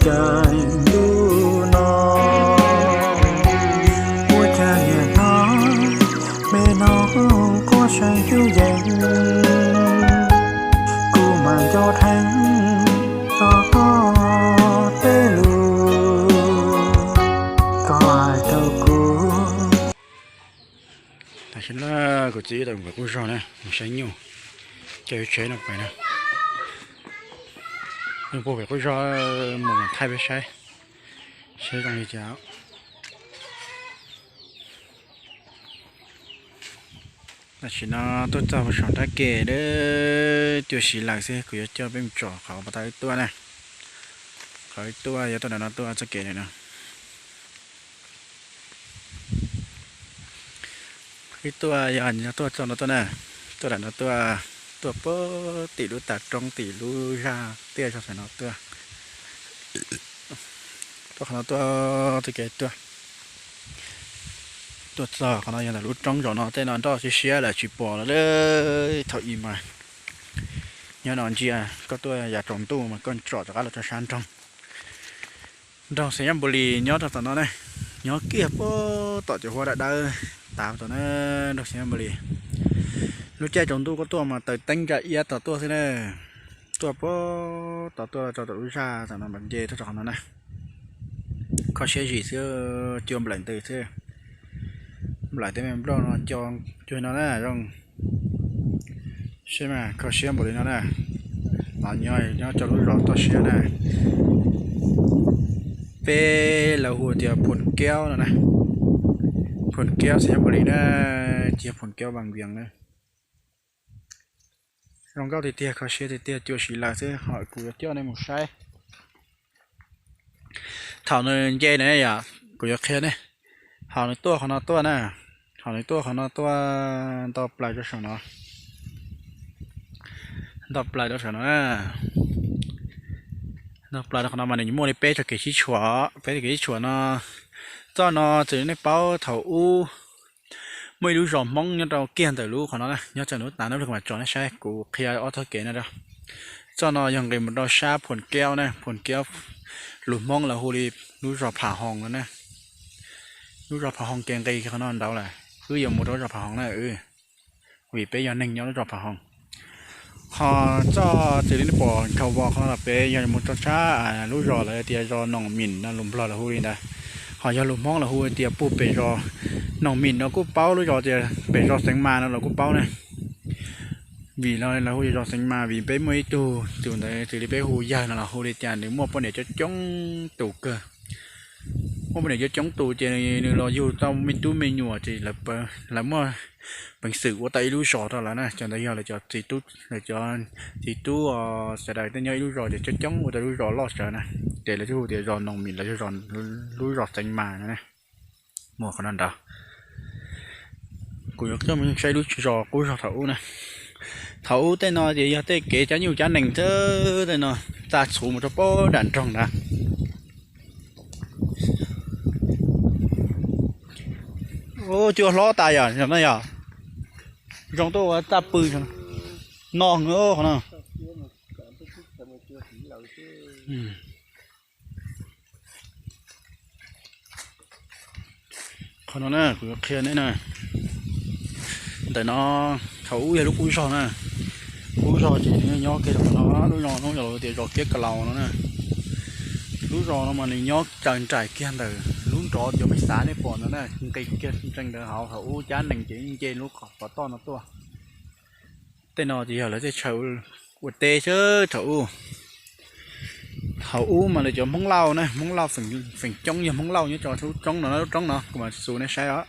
Kawg ntuj no, ua cas niaj hnub me no quaj seev cub yees, kuv mas nco dheev txog koj tej lus, koj hais rau kuv. Tam sim no kuv txiv tau mus pem qub zog na, mus saib nyuj, caij lub tsheb no pem na. Nyuj puag pem qub zog, mus mam thaij peb saib, saib zoo li cas. Tam sim no tuaj txog saum nrab ke, cua siv lawm xwb, kuv yuav coj peb mus tsom qhov pas tau wb tuaj na. Qhov wb tuaj yuav tuaj nram no tuaj txoj kev no. Wb tuaj yog tuaj txog no tuaj na, tuaj nram no tuaj, tuaj puag tim lub tav roob tim lub zaj tiaj zog tam no tuaj. Tuaj qhov no tuaj, txoj kev tuaj. Tuaj txog qhov no yog ntawm lub roob zos no, tej no nroj siab siab lawm tsis pom lawm. Thaum ub mas nyob no ntsia, koj tuaj yav tsaus ntuj mas koj tsom rov qab los rau sab nroog. Nroog Xeev Yaj Npus Lis nyob rau tom no ne, nyob kiag puag tom cov huab dawb dawb tav tom na, nroog Xeev Yaj Npus Lis. Lub caij tsaus ntuj koj tuaj mas taws teeb ntsa iab tom tuaj xwb na. Tuaj puag tom tuaj rau tom lub zaj tom no mam nce tuaj rau qhov no na. Kho siab zim xwb, cua nplaim ntws xwb. Nplaim tej me nplooj no cua cuag no na zoo. Saib mas kho siab npaum li no na. No nyob, nyob rau lub zos toj siab na. Peb lawv hu tias Phoos Kaub no na. Phoos Kaub Xeev Yaj Npus Lis na, tsis yog Phoos Kaub Vaj Vias na. Zoo nkauj tiag tiag, kho siab tiag tiag, cua siv lawm xwb, ho kuv yuav coj nej mus saib. Thaum nws nce na yom, kuv yuav qhia nej. Thaum nws tuaj qhov no tuaj na, thaum nws tuaj qhov no tuaj, nto plaws rau saum no, nto plaws rau saum no na. Nto plaws rau qhov no mas nws muaj li peb txoj kev sib tshuam, peb txoj kev sib tshuam no. Txoj no txawm nej paub thaum ub muaj ib lub zos Hmoob nyob rau kiag ntawm lub qhov no na, nyob rau lub tav no, lub mam tsom nej saib, kuv qhia ob txoj kev no rau. Txoj no yog nqis mus rau sab Phoos Kaub na, Phoos Kaub lus Hmoob lawv hu li lub zos Pham Hoos no na. Lub zos Pham Hoos ces nqis qhov no nraud lawm, wb yuav mus rau lub zos Pham Hoos na. Vim peb yog neeg nyob lub zos Pham Hoos. Ho txoj txwm li nej pom nrhau vos qhov no los peb yog mus rau sab lub zos lawv tias zos Noom Mim no, lus Nplog lawv hu li ntawd. Ho yog lus Hmoob lawv hu tias puag pem zos Noom Mim no kuj paub, lub zos tias pem zos Xeev Mas no los kuj paub ne. Vim lawv hu zos Xeev Mas vim peb muaj ib tug tus ntawd, txwm li peb hu yawg no los hu li cas, nws muaj poj niam coob coob tus kawg. Muaj poj niam coob coob tus ces nws los yug tau me tub me nyuam ces lawv muaj peev xwm ua tau ib lub zos rau lawv na. Cov ntawd yog lawv cov txiv tub, lawv cov txiv tub sawv daws tej nyob ib lub zos ces coob coob ua tau lub zos loj sawv na. Ces lawv thiaj hu tias zos Noom Mim los yog lub zos Xeev Mas no na. Mus qhov no nraud. Kuv yuav coj mus saib lub zos qub zog thaum ub na. Thaum ub tej no ces yog tej kev cab nyuj cab nees xwb, tej no txav txhuv mus rau pem nram nroog ntawd. Cua hlob tas yom, no yom. Zoo tuaj ua txaj pw no qhov no. Qhov no na kuv yuav qhia nej na. Ntawm no thaum ub yog lub qub zog na. Qub zog ces nyob kiag rau qhov no, lub zos no yog lawv tias zos Kiab Ka Laus no na. Lub zos no mas nws nyob tsaws nraim kiag ntawm lub nrov cov pej xav nej pom ntawd na, nqis kiag ntsees ntawd hauv, thaum ub cab nees ces nce lub qhov toj no tuaj. Tej no ces yog lawv tej chaw ua teb xwb thaum ub. Thaum ub mas lawv cov Hmoob Lauj na, Hmoob Lauj feem coob yog Hmoob Lauj nyob rau lub roob no, lub roob no kuv mam xus nej saib os.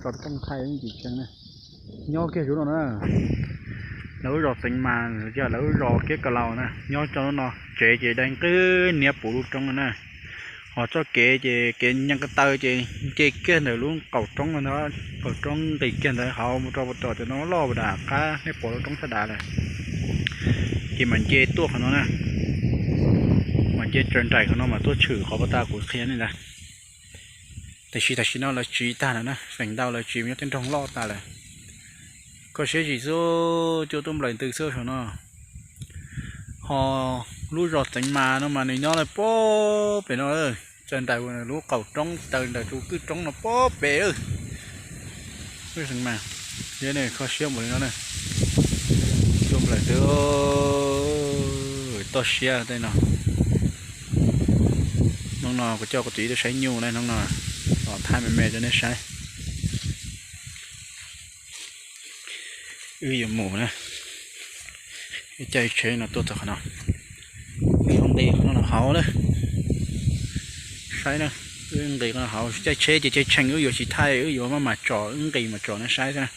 Tso koj thaij ib ntsis tseeb na. Nyob kiag zov no na, lawv lub zos Xeev Mas, lawv lub zos Kiab Ka Laus na, nyob rau lub no, tsev ces dai nqig niab puv lub roob no na. Ho txoj kev ces kev nce ko taw ces nce kiag ntawm lub qaum roob no, qaum roob nqis kiag ntawd hauv mus rau puag tom cov no loj puas dam qab nej pom lub roob sab dav lawm. Ces mam nce tuaj qhov no na, mam nce tsaws nraim qhov no mam tuaj tshwm qhov puag ta kuv qhia nej ntag. Tiam sis tam sim no lawv tsiv tag lawm na, feem ntau lawv tsiv mus nyob tej nroog loj tas lawm. Koj siab zim xwb, cua tuaj nplaim ntws xwb saum no. Ho Lub zos Txeev Mas no mas nws nyob lawm pob pem no, taw nraws lub qaum roob, taw nraws tus kwj roob no pob pem. Mas, thiab nws kho siab npaum li no na. Cua nplawm twb toj siab tej no. Hnub no kuv coj kuv tus tij tuaj saib nyuj na, hnub no los thaij me me rau nej saib. Wb yuav mus na, caij tsheb no tuaj txog qhov no, wb yuav nqis qhov no los hauv na, saib na. Wb nqis qhov no hauv, caij tsheb ces caij tshee, wb yuav tsis thaij, wb yuav maj mam tsom, wb nqis mas tsom nej saib xwb na.